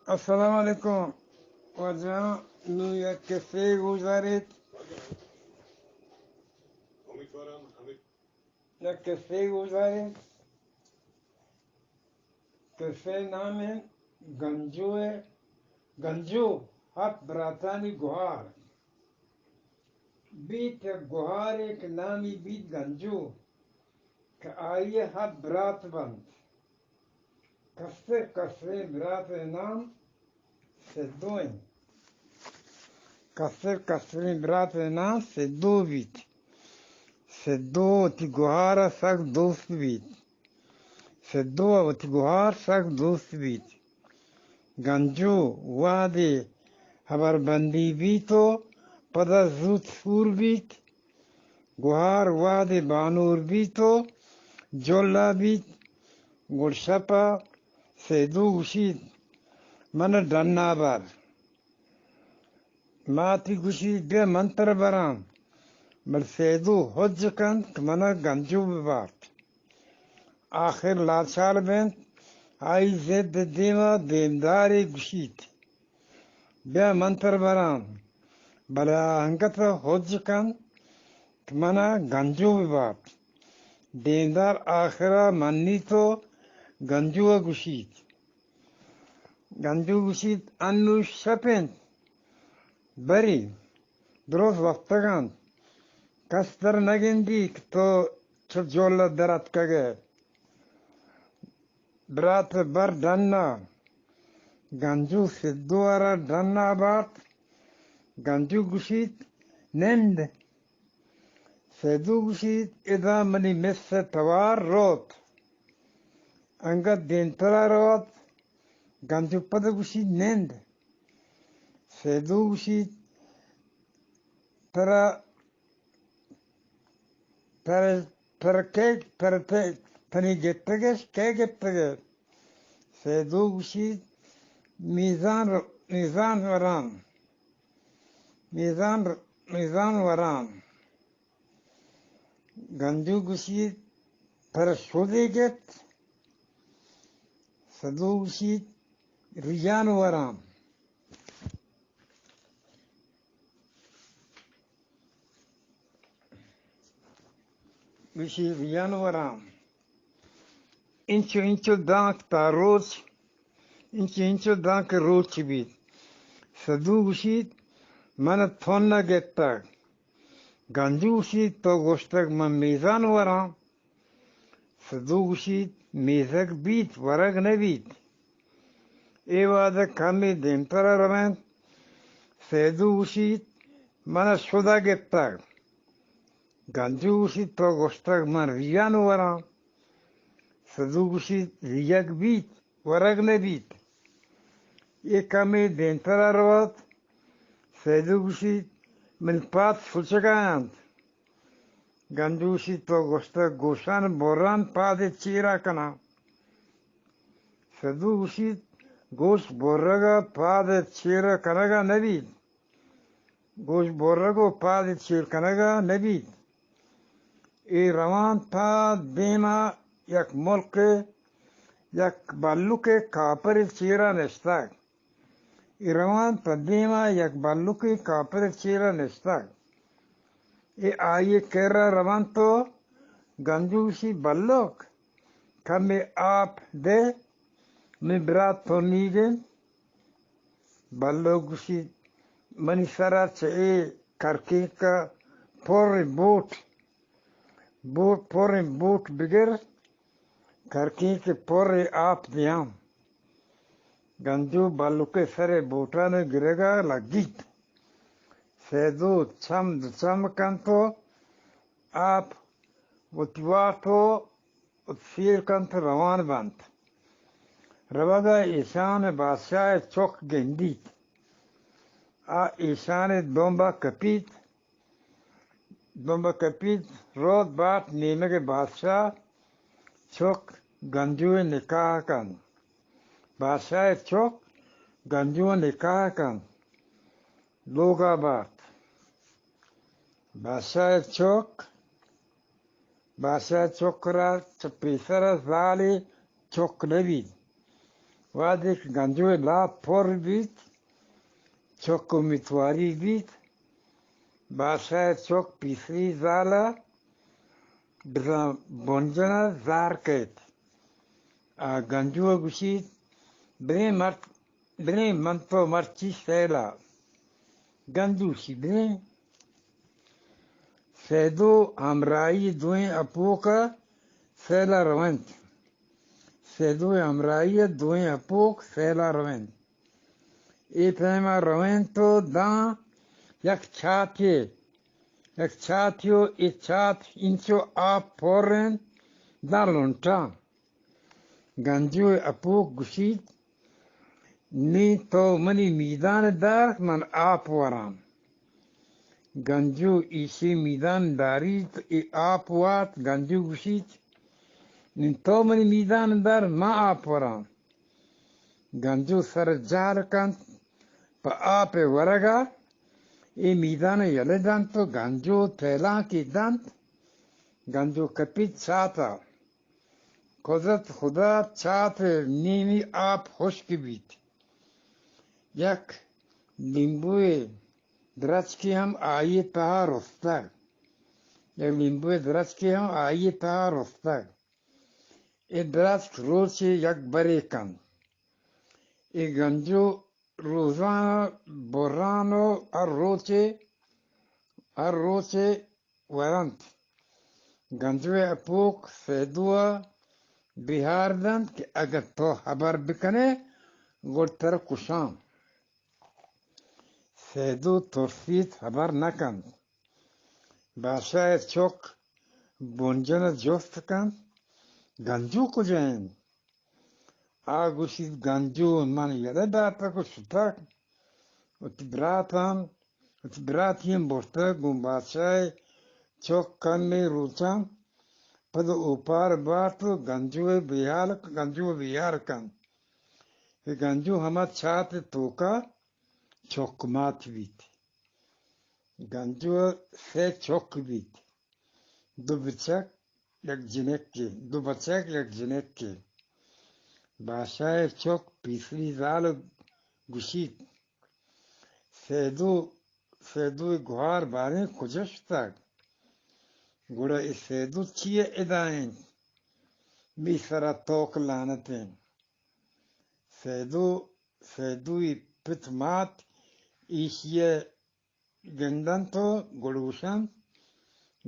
السلام علیکم واجہ، نوں یک قصے گوشداریت۔ یک قصے گوشداریت۔ قصے نام انت گنجو ءِ، گنجو ہپت براتانی گہار۔ بیت یک گہارے کہ نامی بیت گنجو، کہ آئی ءَ ہپت برات بنت۔ کستر کستریں برات ءِ نام سدو انت۔ کستر کستریں برات ءِ نام سدو بیت۔ سدو وتی گہار ءَ سک دوست بیت۔ سدو ءَ وتی گہار سک دوست بیت۔ گنجو وہدے ہبر بندی بیت و پدا زوت سور بیت، گہار وہدے بانور بیت و جلا بیت، گڑ شپ ءَ سیدو گوشیت، من ءَ ڈن ءَ بر۔ ماتی گوشیت، بیا من ترا براں، بلے سیدو ہج کنت کہ من ءَ گنجو ببارت۔ آخر لالچال بنت، آئی زد ءِ دیم ءَ دیمدارے گوشیت، بیا من ترا براں، بلے آ انگت ءَ ہج کنت کہ من ءَ گنجو ببارت۔ دیمدار آخر ءَ منیت و گنجو ءَ گوشیت، گنجو گوشیت، انوں شپ انت، برے درست وپتگ انت، کس در نہ گندی کہ تو چہ جول ءَ در اتکگ ئے۔ برات بر ڈن ءَ۔ گنجو سدو ءَ را ڈن ءَ بارت۔ گنجو گوشیت، نند۔ سیدو گوشیت، ادا منی مس ءِ توار روت۔ انگت دیمتر ءَ روت۔ گنجو پد گوشیت، نند۔ سیدو گوشیت، ترا، ترا، ترا کئے، ترا، تنی گپتگ اش، کئے گپتگ؟ سیدو گوشیت، میزان، میزان وران۔ میزان، میزان وران۔ گنجو گوشیت، ترا شودے گپت؟ سدو گوشیت، ریان وران۔ گوشی، ریان وران۔ انچو انچو دانک تا روچ، انچو انچو دانک روچ بیت۔ سدو گوشیت، من تھن نہ گپتگ۔ گنجو گوشیت، تو گوشتگ من میزان وراں۔ سدو گوشیت، میزگ بیت، ورگ نہ بیت۔ اے وہد ءَ کمے دیمتر ءَ روینت۔ سیدو گوشیت، من ءَ شدا گپتگ۔ گنجو گوشیت، تو گوشتگ من ریان وراں۔ سدو گوشیت، ریگ بیت، ورگ نہ بیت۔ اے کمے دیمتر ءَ روت۔ سیدو گوشیت، من پاد سوچگ ءَ انت۔ گنجو گوشیت، تو گوشتگ گوشان بران پاد چیرا کناں۔ سدو گوشیت، گوش برگ ءَ پاد چیر کنگ ءَ نہ بیت۔ گوش برگ و پاد چیر کنگ ءَ نہ بیت۔ اے روان تا دیما یک ملک، یک بلوک کاپر چیرا نشتگ۔ اے روان پہ دیما یک بلوکے کاپر چیرا نشتگ۔ اے آئی کرا روان تو گنجو گوشی، بلوک، کمے آپ دے، من برات تنیگ انت۔ بلوک گوشی، منی سرا چہ اے کرکینک پر بوٹ، بوٹ، پر بوٹ بگر، کرکینک پر آپ دیاں۔ گنجو بلوک ءِ سر ءِ بوٹان ءَ گرگ ءَ لگیت۔ سیدو چم دو چم کنت و آپ وتی وارت و سیر کنت، روان بنت۔ روگ ءَ ایشان ءَ بادشاہ ءِ چک گندیت۔ آ ایشان ءِ دمب ءَ کپیت۔ دمب ءَ کپیت، روت بارت نیمگ ءَ بادشاہ چک گنجو ءِ نکاح کنت۔ بادشاہ ءِ چک گنجو ءِ نکاح کنت۔ لوگ ءَ بارت۔ بادشاہ ءِ چک، بادشاہ ءِ چک ءَ را چہ پیسر ءَ زالے چک نہ بیت۔ وہدے کہ گنجو ءِ لاپ پر بیت، چک امیتواری بیت، بادشاہ ءِ چک پیسری زال ءَ بزاں بنجل ءَ زہر کئیت۔ آ گنجو ءَ گوشیت، بریں مرد، بریں من تو مرچی سیل ءَ۔ گنجو گوشی، بریں۔ سیدو ہمراہی دوئیں اپوک ءَ سیل ءَ رونت۔ سیدو ءِ ہمراہی ءَ دوئیں اپوک سیل ءَ رونت۔ اے پیم ءَ رونت و داں یک چاتے، یک چاتے و اے چات انچو آپ پر انت داں لنٹاں۔ گنجو ءِ اپوک گوشیت، نی تو منی میدان ءَ دار، من آپ وراں۔ گنجو ایشی میدان داریت، اے آپ وات، گنجو گوشیت، نی تو منی میدان ءَ دار، من آپ وراں۔ گنجو سر جہل کنت پہ آپ ءِ ورگ ءَ، اے میدان ءَ یلہ دنت و گنجو تیلانکے دنت، گنجو کپیت چات ءَ۔ قدرت خدا، چات ءِ نیمی آپ ہشک بیت۔ یک لیمبوئے درچکے ہم آئی ءِ تہا رستگ۔ یک لیمبوئے درچکے ہم آئی ءِ تہا رستگ۔ اے درچک روچے یک برے کنت۔ اے گنجو روزان ءَ بران و ہر روچے، ہر روچے ورنت۔ گنجو ءِ اپوک سیدو ءَ بیہار دنت کہ اگاں تو ہبر بکنے، گڑ ترا کشاں۔ سیدو ترسیت، ہبر نہ کنت۔ بادشاہ ءِ چک بنجل ءَ جست کنت، گنجو کجا انت؟ آ گوشیت، گنجو من یلہ داتگ و شتگ، وتی براتاں، وتی براتی ہم برتگ۔ گوں بادشاہ ءِ چک کمے روچاں پد اوپار بارت و گنجو ءَ بیہال، گنجو ءَ بیہار کنت۔ اے گنجو ہما چات ءِ توکا چک مات بیت۔ گنجو ءَ سئے چک بیت، دو بچک، یک جنکے، دو بچک، یک جنکے۔ بادشاہ ءِ چک پیسری زال ءَ گوشیت، سیدو، سیدو ءِ گہار باریں کجا شتگ؟ گڑا اے سیدو چی ءَ ادا انت؟ بی سرا توک لعنت انت۔ سیدو، سیدو ءِ پت مات ایشی ءَ گندنت و گڑوشنت،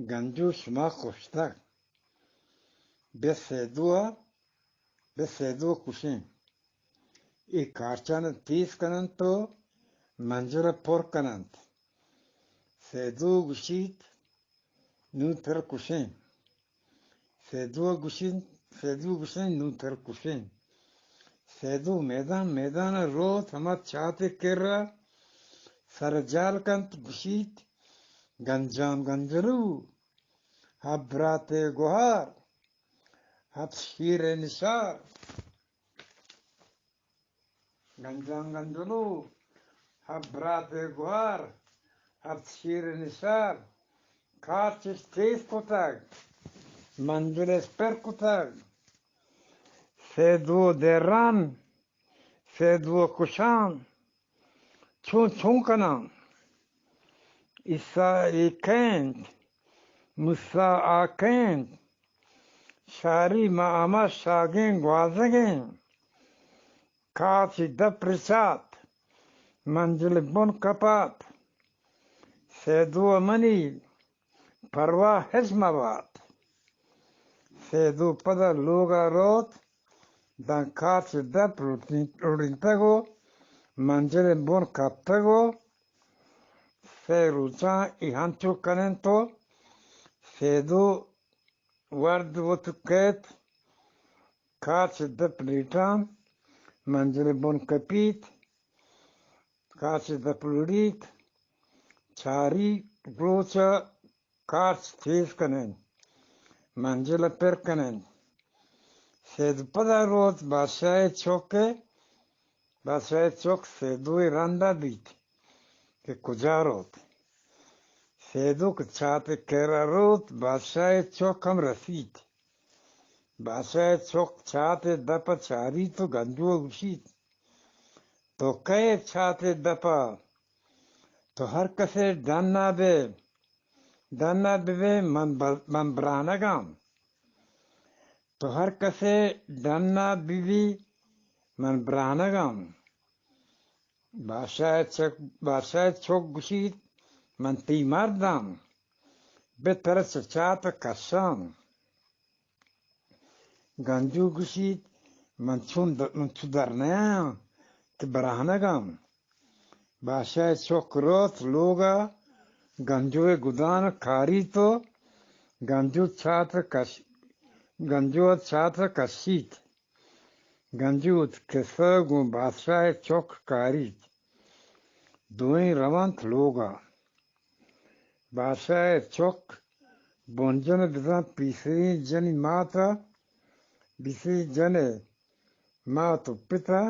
گنجو شما کشتگ۔ بیا سیدو ءَ، بیا سیدو ءَ کشیں۔ اے کارچان ءَ تیز کننت و منجل ءَ پر کننت۔ سیدو گوشیت، نوں ترا کشیں۔ سیدو ءَ گوشیت، سیدو گوشیت، نوں ترا کشیں۔ سیدو میدان، میدان ءَ روت، ہما چاتے کرا سر جال کنت، گوشیت، گنجان گنجلو، ہب برات ءِ گہار، ہب شیر ءِ نشار۔ گنجان گنجلو، ہب برات ءِ گہار، ہب شیر ءِ نشار، کارچ اش تیز کتگ، منجل اش پر کتگ۔ سیدو ءَ دران، سیدو ءَ کشان، چون چون کنان؟ عیسی اے کئے انت؟ موسی آ کئے انت؟ شاری ما ہما شاگیں گوازگیں۔ کاچ دپ رچات، منجل بن کپات۔ سیدو ءَ منی پرواہ ہچ مبات۔ سیدو پدا لوگ ءَ روت، داں کاچ دپ لڑینتگ و منجل بن کپتگ و سئے روچاں اے ہنچو کننت و سیدو ورد وت کئیت، کاچ دپ لیٹان، منجل بن کپیت، کاچ دپ لڑیت، چاری روچ ءَ کارچ تیز کننت، منجل ءَ پر کننت۔ سیدو پدا روت، بادشاہ ءِ چک ءَ، بادشاہ ءِ چک سیدو ءِ رندا بیت کہ کجا روت۔ سیدو کہ چات ءِ کرا روت، بادشاہ ءِ چک ہم رسیت۔ بادشاہ ءِ چک چات ءِ دپ ءَ چاریت ءُ گنجو ءَ گوشیت، تو کئے چات ءِ دپ ءَ؟ تو ہر کس ءِ ڈن ءَ بئے، ڈن ءَ بہ بئے، من بر-، من برانگ آں۔ تو ہر کس ءِ ڈن ءَ بہ بئے، من برانگ آں۔ بادشاہ ءِ چک، بادشاہ ءِ چک گوشیت، من تئی مرد آں، بہ ترا چہ چات ءَ کشاں۔ گنجو گوشیت، من چون د-، من چو در نیایاں کہ برانگ آں۔ بادشاہ ءِ چک روت لوگ ءَ، گنجو ءِ گدان ءَ کاریت ءُ گنجو چات ءَ کش-، گنجو ءَ چات ءَ کشیت۔ گنجو وتی کسہ گوں بادشاہ ءِ چک ءَ کاریت۔ دوئیں رونت لوگ ءَ۔ بادشاہ ءِ چک بنجن ءَ بزاں پیسریں جنی مات ءَ، پیسریں جن ءِ مات ءُ پت ءَ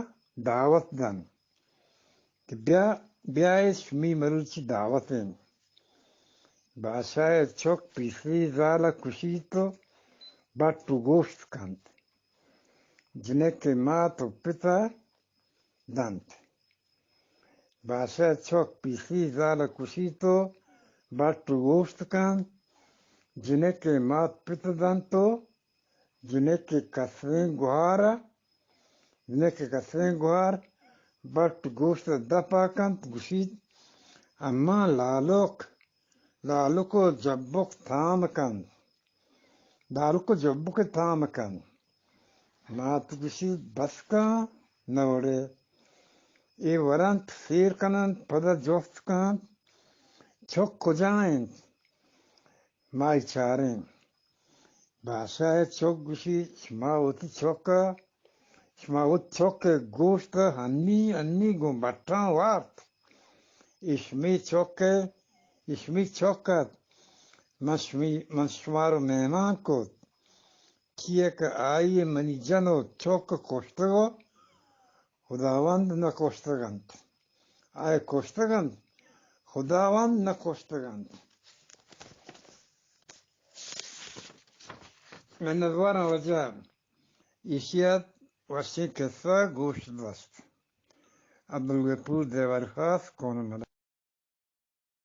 دعوت دنت کہ بیا، بیا اے شمی مروچی دعوت اِنت۔ بادشاہ ءِ چک پیسری زال ءَ کشیت ءُ بٹ ءُ گوشت کنت۔ جنک ءِ مات ءُ پت ءَ دنت۔ بادشاہ ءِ چک پیسری زال ءَ کشیت ءُ بٹ ءُ گوشت کنت۔ جنک ءِ مات پت ءَ دنت ءُ جنک ءِ کسریں گہار ءَ، جنک ءِ کسریں گہار بٹ گوشت ءَ دپ ءَ کنت، گوشیت، اماں لالک، لالک ءُ جبک تام کنت، لالک ءُ جبک ءَ تام کنت۔ مات گوشیت، بس کن، نہ وڑے، اے ورنت، سیر کننت، پدا جست کنت، چک کجا اِنت؟ ما اے چاریں۔ بادشاہ ءِ چک گوشی، شما وتی چک ءَ، شما وتی چک ءِ گوشت ءَ ہنی ہنی گوں بٹاں وارت۔ اے شمے چک ءَ، اے شمے چک اَت۔ من شمے، من شمارا مہمان کت۔ چیا کہ آئی ءَ منی جن ءُ چک کشتگ ءُ خداوند نہ کشتگ اَنت۔ آئی ءَ کشتگ اَنت، خداوند نہ کشتگ اَنت۔ منتواراں واجہ، ایشی ءَ وشیں کسہ گوش داشت۔ عبدالغفور دیوارخاص، کون ملا۔